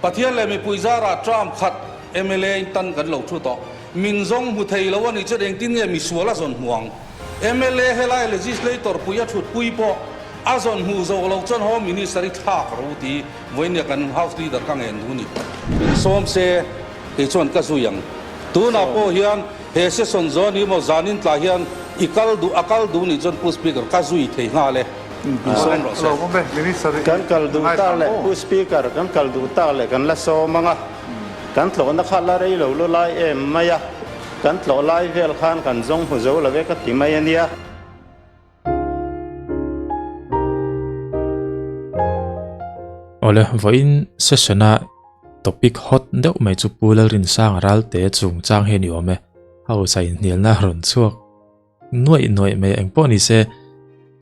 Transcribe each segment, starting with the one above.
Pathian leh mipui zarah term khat mla in tan kan lo thu tawh. Min zawng hmu thei lo a nih chuan engtin nge misual a zawn hmu ang? Mla helai legislator pui a thutpui pawh a zawn hmuh zawh loh chuan Home Minister i thlak ro ti vawinia kan House Leader ka ngen duh ni. Min sawm se kei chuan ka zui ang. Tunah pawh hian he session zawn hi maw zanin tlah hian i kal duh a kal duh nih chuan Pu Speaker ka zui thei nghal e. Min sawm rawh se. Kan kal duh tak leh Pu Speaker kan kal duh tak leh kan la sawm ang a. Kan tlawhna kha la rei lo lu lai em mai a, kan tlawh lai vel khan kan zawng hmu zo lo e ka ti mai a nia. Awle, vawiin session-a topic hot deuh mai chu Pu Lalrinsanga Ralte chungchang hi a ni awm e. House-a inhnialna rawn chhuak nuaih nuaih mai engpawh ni se,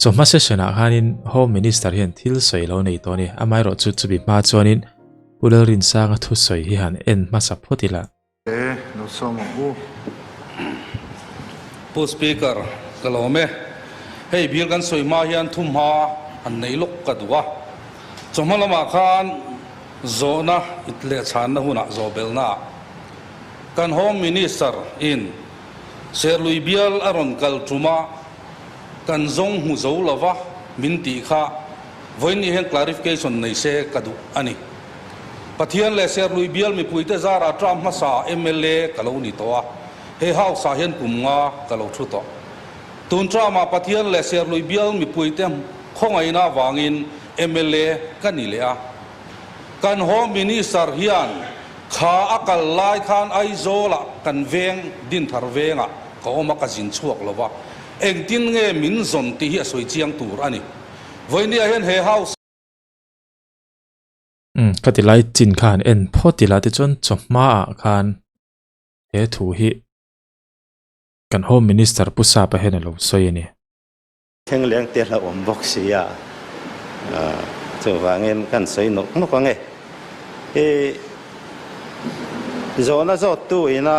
chawhma session ah khanin Home Minister hian thil sawi lo nei tawh a ni. Amaherawh chu chumi hma chuanin Pu Lalrinsanga thusawi hi han en hmasa phawt ila. E, lo sawm ang u. Pu Speaker, ka lawm e. Hei bill kan sawi hma hian thumhma an nei lawk ka duh a. Chawhma lamah khan zawhna leh chhanna hunah zawhbelhna ah kan Home Minister in Serlui bial a rawn kal ṭuma kan zawng hmu zo lova min tih kha vawiin hian clarification nei se ka duh a ni. Pathian leh Serlui bial mipuite zarah term hmasa mla ka lo ni tawh a, he house ah hian kum nga ka lo thu tawh. Tun term ah Pathian leh Serlui bial mipuite khawngaihna avangin mla ka ni leh a. Kan Home Minister hian kha a kal lai khan Aizawlah kan veng Dinthar vengah ka awm a, ka zin chhuak lo va, engtin nge min zawn tih hi a sawi chiang tur a ni. Vawinia hian he House. Umm ka ti lai chin kha han en phawt ila tichuan chawhma ah khan he thu hi kan Home Minister Pu Sapa hian a lo sawi a ni. Thleng leng te hla awm bawk si a, chuvangin kan sawi nawk nawk ang e. I zawhna zawttu ina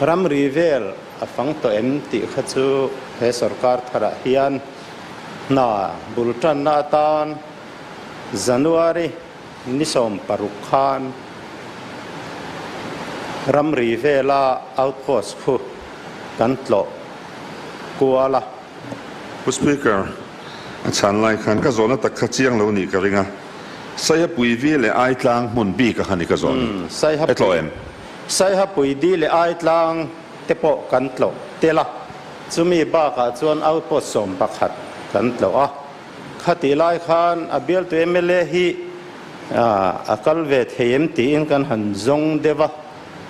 ramri vel a fang tawh em tih kha chu he sorkar tharah hian hna bul tanna atan January ni 16 khan ramri vela outpost khu kan tlawh kual a. Pu Speaker, a chhan lai khan ka zawhna tak kha chiang lo nih ka ring a, Saihapui vi leh Aitlang hmun bik a kha ni ka zawh ni. E tlawh em? Saihapui di leh Aitlang te pawh kan tlawh tel a, chumi bakah chuan outpost 11 kan tlawh a. Khatih lai khan a bialtu mla hi a kal ve thei em tiin kan han zawng deuh a,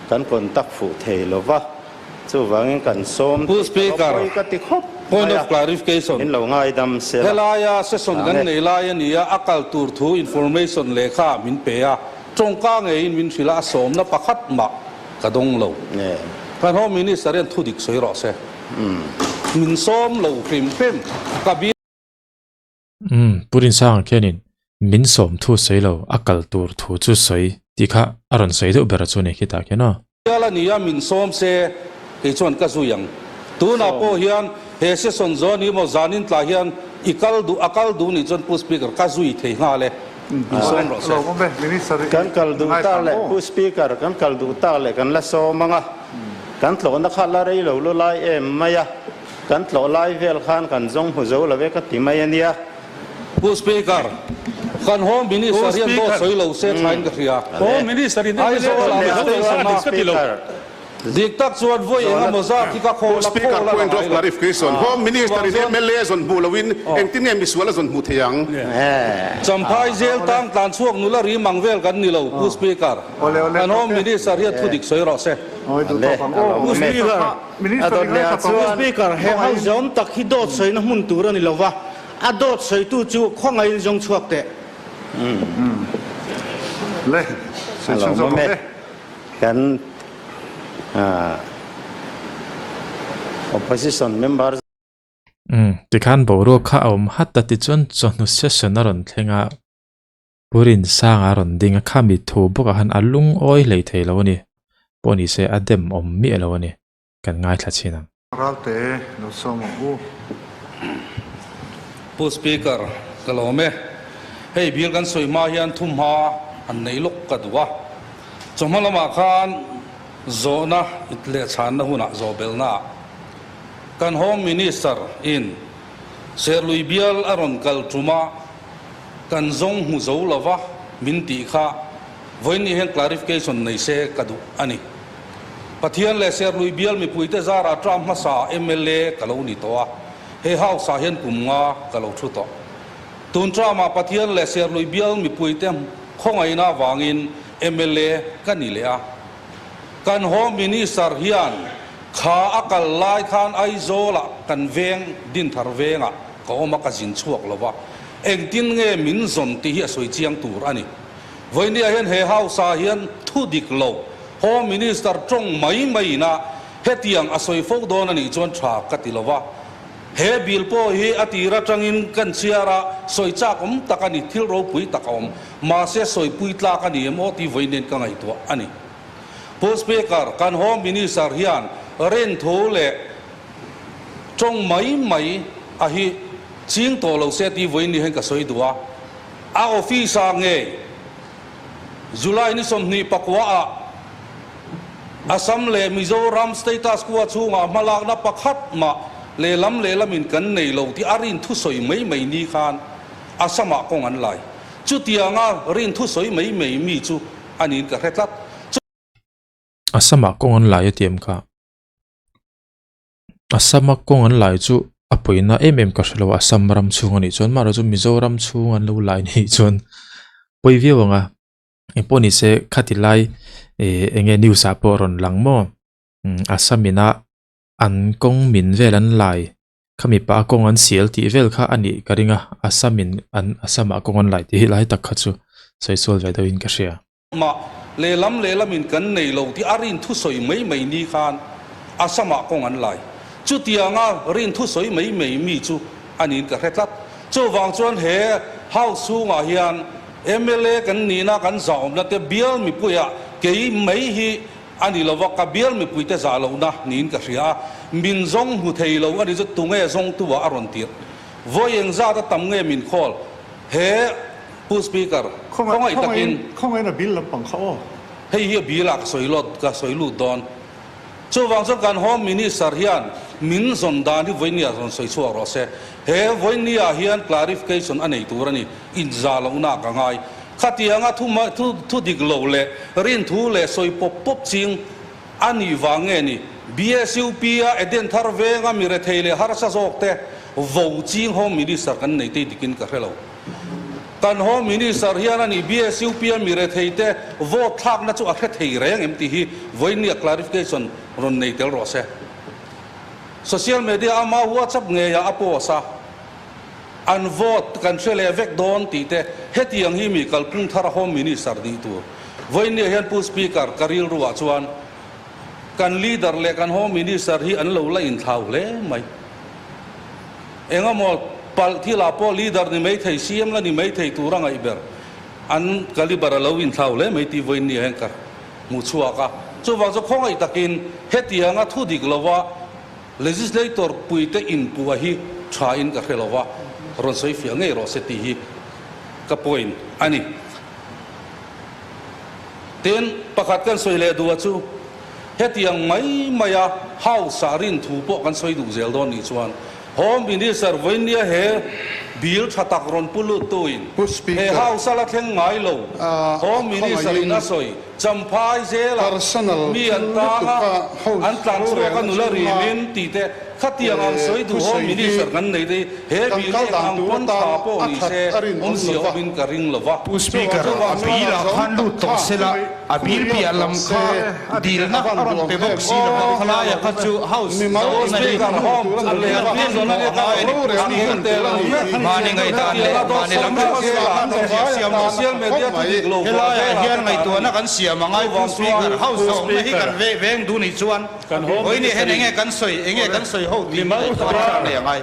kan contact fuh thei lo va, chuvangin kan sawm Pu tih ka Speaker, pawi ka ti khawp point mai of a, clarification. min lo ngaidam se la. Helaia session Ang kan e. nei lai a ni a, a kal tur thu information lehkha min pe a, tawngka ngeiin min hrilh a, a sawmna pakhat mah ka dawng lo. Kan Home Minister hian thudik sawi rawh se. Min sawm lo hrim hrim ka bial. Umm, Pu Rinsanga khianin min sawm thu sawi lo, a kal tur thu chu sawi tih kha a rawn sawi deuh ber a chu ni khitah khian aw. Bial a nia min sawm se kei chuan ka zui ang. Tunah pawh hian he session zawn hi maw zanin tlah hian i kal duh a kal duh nih chuan Pu Speaker ka zui thei nghal e. Min sawm rawh se. Kan kal duh tak leh Pu Speaker kan kal duh tak leh kan la sawm ang a, kan tlawhna kha la rei lo lu lai em mai a, kan tlawh lai vel khan kan zawng hmu zo lo e ka ti mai a nia. Pu Speaker, kan Home Minister hian dawt sawi lo se thain ka hria. Home Minister in Aizawl ah Mizo in sana. Ka ti lo. Dik tak chuan vawi eng emaw zat hi ka khawl a Speaker khawl a la point of ngai lo. clarification, Home Minister in mla zawn hmuh loin engtin nge misual a zawn hmuh thei ang? Champhai zel tang tlan chhuak nula ri mang vel kan ni lo Pu Speaker. Kan Home Minister hian thu dik sawi rawh se. Pu Speaker, Pu Speaker, he ho zawm tak hi dawt sawina hmun tur a ni lo va, a dawt sawitu chu khawngaihin zawng chhuak teh. Kan opposition member. Umm, tikhan boruak kha a awm hat a tichuan chawhnu session a rawn thleng a, Pu Rinsanga a rawn ding a, khami thu bawkah khan a lungawi hlei thei lo a ni, pawh ni se a dem awm miah lo a ni, kan ngaithla chhin ang. Ralte lo sawm ang u. Pu Speaker, ka lawm e. Hei bill kan sawi hma hian thumhma han nei lawk ka duh a. Chawhma lamah khan zawhna leh chhanna hunah zawhbelhna ah kan Home Minister in Serlui bial a rawn kal ṭuma kan zawng hmu zo lova min tih kha vawiin hian clarification nei se ka duh a ni. Pathian leh Serlui bial mipuite zarah term hmasa mla ka lo ni tawh a, he house ah hian kum nga ka lo thu tawh. Tun term ah Pathian leh Serlui bial mipuite khawngaihna avangin mla ka ni leh a. Kan Home Minister hian kha a kal lai khan Aizawlah kan veng Dinthar vengah ka awm a, ka zin chhuak lo va, engtin nge min zawn tih hi a sawi chiang tur a ni. Vawinia hian he House ah hian thu dik lo Home Minister tawng mai mai ina hetiang a sawi fo dawn a nih chuan tha ka ti lo va. He bill pawh hi a tir atangin kan chhiar a, sawi chak awm tak a ni, thil ropui tak a awm. Mahse sawipui tlak a ni em aw tih vawiin ka ngaihtuah a ni. Pu Speaker, kan Home Minister hian rinthu leh tawng mai mai a hi ching tawh lo se tih vawiin hian ka sawi duh a. A office ah ngei July ni 24 ah Assam leh Mizoram status quo chhungah hmalakna pakhat mah lehlam lehlamin kan nei lo tih a rinthu sawi mai mai ni khan Assam-ah kawng an lai. Chutianga rinthu sawi mai mai mi chu a niin ka hre tlat. Assam-ah kawng an lai a ti em kha? Assam-a kawng an lai chu a pawina em em ka hre lo a, Assam ram chhung a nih chuan mahrawh chu Mizoram chhung an lo lai nih chuan pawi viau ang a. Engpawh ni se khati lai eh eng nge news ah pawh a rawn lang maw? Assam ina an kawng min vel an lai Khami pa kawng an sial tih vel kha a nih ka ring a, Assam in an Assam ah kawng an lai tih hi lai tak kha chu sawi sual ve deuh in ka hria. Mah lehlam lehlam in kan nei lo tih a rin thu sawi mai mai ni khan Assam ah kawng an lai. Chutianga rin thu sawi mai mai mi chu a niin ka hre tlat. Chuvang chuan he House chhungah hian mla kan nihna kan zahawmna te bial mipuiah kei mai hi A ni lova, ka bial mipuite zah lohna niin ka hria a, min zawng hmu thei lo a ni chu tunge zawngtu ah a rawn tirh. Vawi eng zat a tam nge min call? He Pu Speaker, khawngaih takin. Khawngaih a bill lampang kha aw. Hei hi a bill ah ka sawi lawt, ka sawi lut dawn. Chuvang chuan kan Home Minister hian min zawn dan hi vawinia rawn sawi chhuak rawh se. He vawinia hian clarification a nei tur a ni, inzah lohna ka ngai. Khatianga thu thu thu dik lo leh rinthu leh sawi pawp pawp ching a nih vang nge ni? BSUP a Eden thar venga mi rethei leh harsa zawk te vo ching Home Minister kan nei tei dikin ka hre lo. Kan Home Minister hian a nih BSUP a mi rethei te vote thlakna chu a hre thei reng em tih hi vawinia clarification rawn nei tel rawh se. Social media ama WhatsApp ngeiah a post a. An vote kan hre leh vek dawn tih te hetiang hi mi kalphung thar a Home Minister nih tur. Vawinia hian Pu Speaker ka rilruah chuan kan leader leh kan Home Minister hi an lo la inthlau hle mai. Engemaw palh thilah pawh leader ni mai thei, CM la ni mai thei tur a ngaih ber an caliber a lo inthlau hle mai tih vawinia hian ka hmu chhuak a. Chuvang chu khawngaih takin hetianga thu dik lova Legislator puite inpuah hi tha in ka hre lo va, rawn sawi fiah ngei rawh se tih hi ka point a ni. Tin, pakhat kan sawi leh duh a chu, hetiang mai maia House ah rin thu pawh kan sawi duh zel dawn nih chuan Home Minister vawinia he bill tha tak rawn pu lut tuin he House a la thleng ngai lo Home Minister in a sawi Champhai zela mi an tang a, an tlan chhuak a nula rimin tih te khatiang ang sawi duh Home Minister kan nei te hi he bill eng ang pawn tha pawh ni se awmzia awmin ka ring lo va. Pu Speaker, a bill ah khan lut tawh sela, a bill piah lam kha dilna a rawn pe bawk si lo va, khalai ah kha chu House zawhna hi Mahni ngaihdan leh mahni lam theuh siam lo. Helaiah hian ngaihtuahna kan siam a ngai Pu Speaker, House zawhna hi kan veng duh nih chuan vawiin hian enge kan sawi, enge kan sawi ho tih ngaihtuahna kan nei a ngai.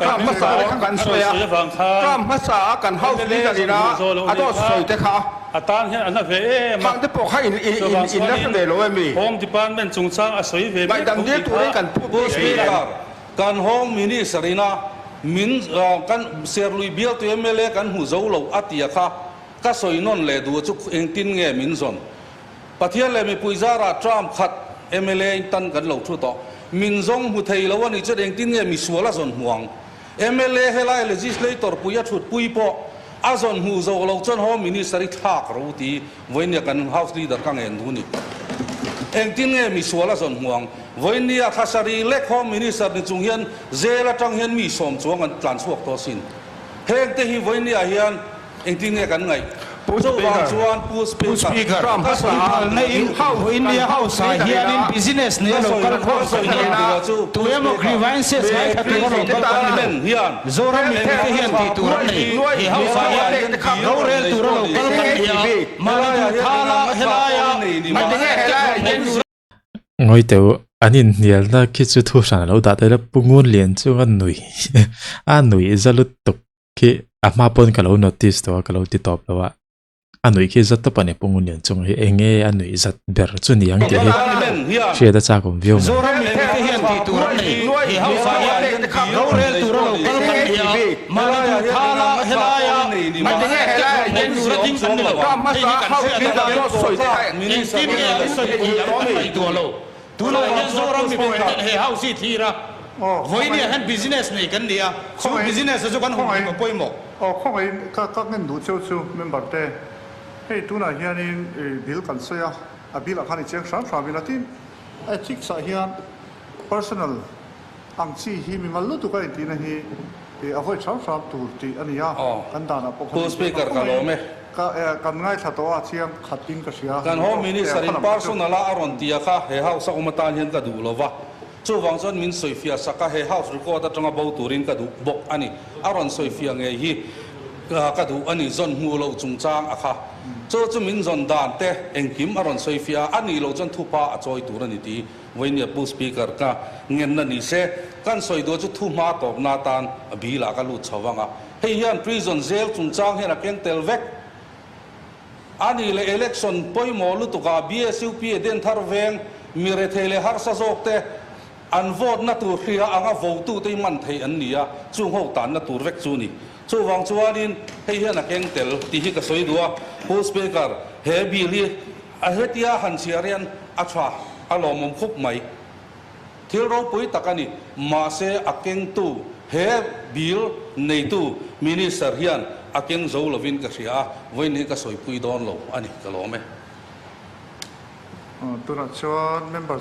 Kam hmasa te kha kan sawi a, kam hmasa a kan House leader ina a dawt sawi te kha. A tan hian a na ve em a. Khang te pawh kha in in la hre ve lo em mi? Home Department chungchang a sawi ve mek Ngaihdam tho dil tih turin kha. kan phut Pu bik Speaker, kan Home Minister ina. Min kan Serlui bialtu mla kan hmu zo lo a tia kha ka sawi nawn leh duh chu engtin nge min zawn. Pathian leh mipui zarah term khat mla in tan kan lo thu tawh. Min zawng hmu thei lo a nih chuan engtin nge misual a zawn hmu ang. Mla helai legislator pui a thut pui pawh a zawn hmu zo lo chuan Home Minister i thlak ro ti vawinia kan House Leader ka ngen duh ni. Engtin nge misual a zawn hmu ang? Vawinia thlasarih lek Home Minister ni chung hian jail atang hian mi sawm chuang an tlan chhuak tawh asin. Heng te hi vawinia hian Engtin nge kan ngaih? Pu Chuvang chuan Pu Speaker, ka sawi phal na in India House ah hianin business nei a lo kal khawm kan ni a, tu emaw grievances ngaithla tur a lo kal kan ni lo. Zoram mipuite hian tih tur an nei. He House ah hian rorel tur a lo kal kan ni a, mahni duh thala helaia nei tur Ngawi teuh an inhnialna khi chu thu hran a lo dah tel a, Pu Ngunlian chu a nui a nuih za lutuk. Khi a hma pawn ka lo notice tawh a ka lo ti tawp lo a a nuih khi zat tawp a ni pung lian chung hi eng nge a nuih zat ber chu ni ang tih hi hriat a chak awm viau mai. Tunah hian Zoram mipui ten he house hi thlir a, vawinia hian business nei kan ni a, chu business a chu kan hun hlim a pawimawh. Aw khawngaihin ka ka ngen duh cheu chu member te, hei tunah hianin bill kan sawi a, a bill ah khan i cheng hram hram ila tin ethics ah hian personal ang chi hi mimal lutuk a intihna hi a vawi hram hram tur tih a ni a, kan danah pawh khan Pu Speaker ka lawm e. Ka kan ngaithla tawh a chiang khat in ka hria. Kan Home Minister in personal a a rawn ti a kha he house a awm atan hian ka duh lo va, chuvang chuan min sawifiah sak a he house record atanga bo turin ka duh bawk a ni. A rawn sawifiah ngei hi ka duh a ni, zawn hmuh loh chungchang a kha. Chu chu min zawn dan te engkim a rawn sawifiah a, a nih loh chuan thupa a chawi tur a ni ti Vawinia Pu Speaker ka ngenna ni se, kan sawi duh chu thu hma tawpna atan a bilah ka lut chho vang a. Hei hian prison zel chungchang hian a keng tel vek a ni leh election pawimawh lutukah BSUP a den thar veng mi rethei leh harsa zawk te an vote na tur hria anga votu te hi man theih an ni a, chung ho tanna tur vek chu ni. Chuvang chuanin hei hian a keng tel tih hi ka sawi duh a, Pu Speaker, he bill hi a hetia han chhiar hian a tha a lawmawm khup mai. Thil ropui tak a ni. Mahse, a kengtu, he bill neitu Minister hian a keng zo lovin ka hria a, vawiin hi ka sawipui dawn lo a ni, ka lawm e. Tunah chuan member.